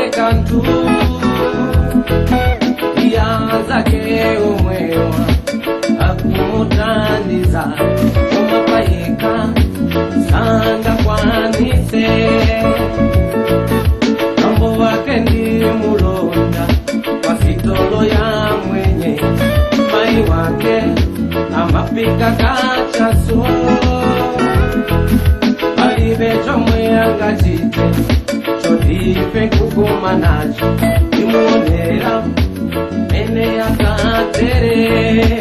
Kantu iyanzake omwewa akumuthandiza omapayeka sangakwanise. Mambo wake ndi mulonda kwa sitolo ya mwenye, mai wake amapika kachaso. Palibe chomwe angachite choti ife kukoma nacho imuonera mene akatere.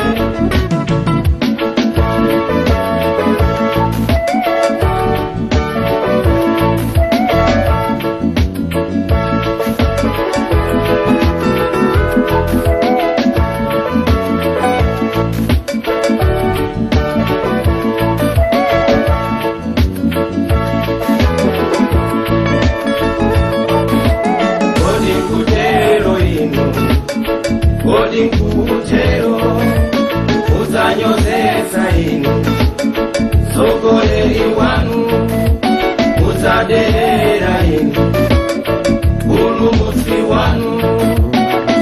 Kodi nkutero ino, kodi nkutero, uzanyozesa ino sogoleri wanu, uzaderera ino ulumusi wanu,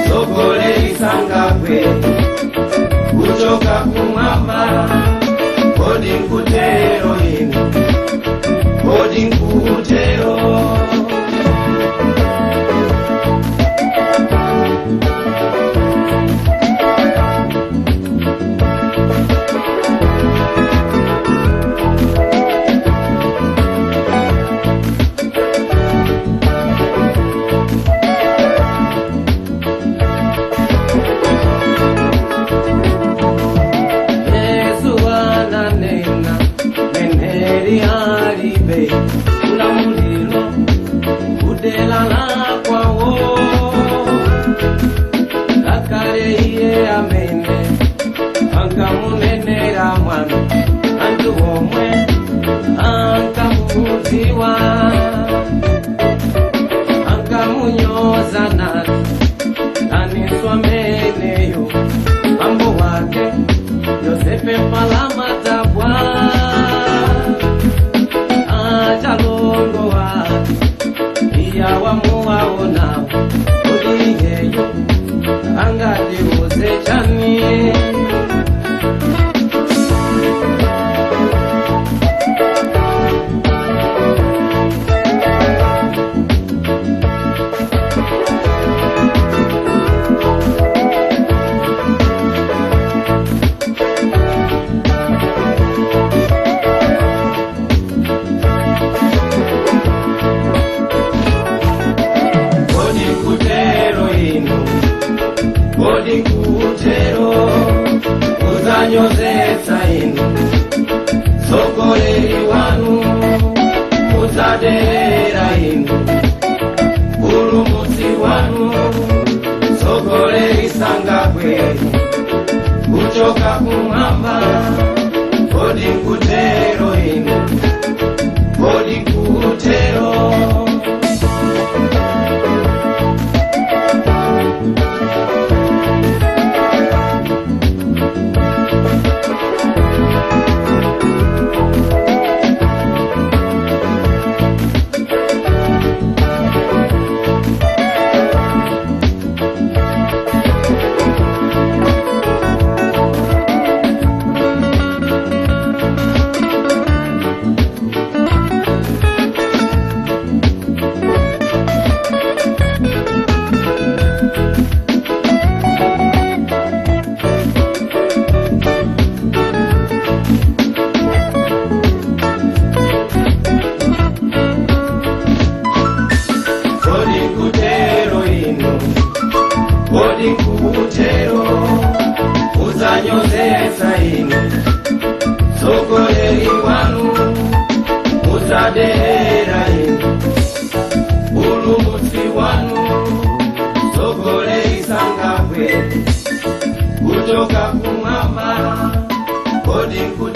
sogoleri sangagwe kuchoka kumwamba. Kodi nkutero ino, kodi nkutero. Yesu ananena mneneri alibe ulamuliro kudelala kwawo, ngakhale iye amene ankamunenera mwano anthu omwe ankamudziwa ankamunyoza nati aniswa meneyo, mambo wake Yosefe palamatabwa achalongowa iyawamuwaona uliyeyo angatiuze chani. Kodi nkutero ino, kodi nkutero, uzanyozetsa ino sogoleri wanu, uzaderera ino ulumusi wanu, sogoleri sangagwe kuchoka kumwamba. Kodi nkutero ino, kodi nkutero. Kodi nkutero ino, kodi nkutero, uzanyozetsa ino sogoleri wanu, uzaderera ino ulumusi wanu, sogoleri sangagwe kuchoka kumwamba. Kodi nkutero.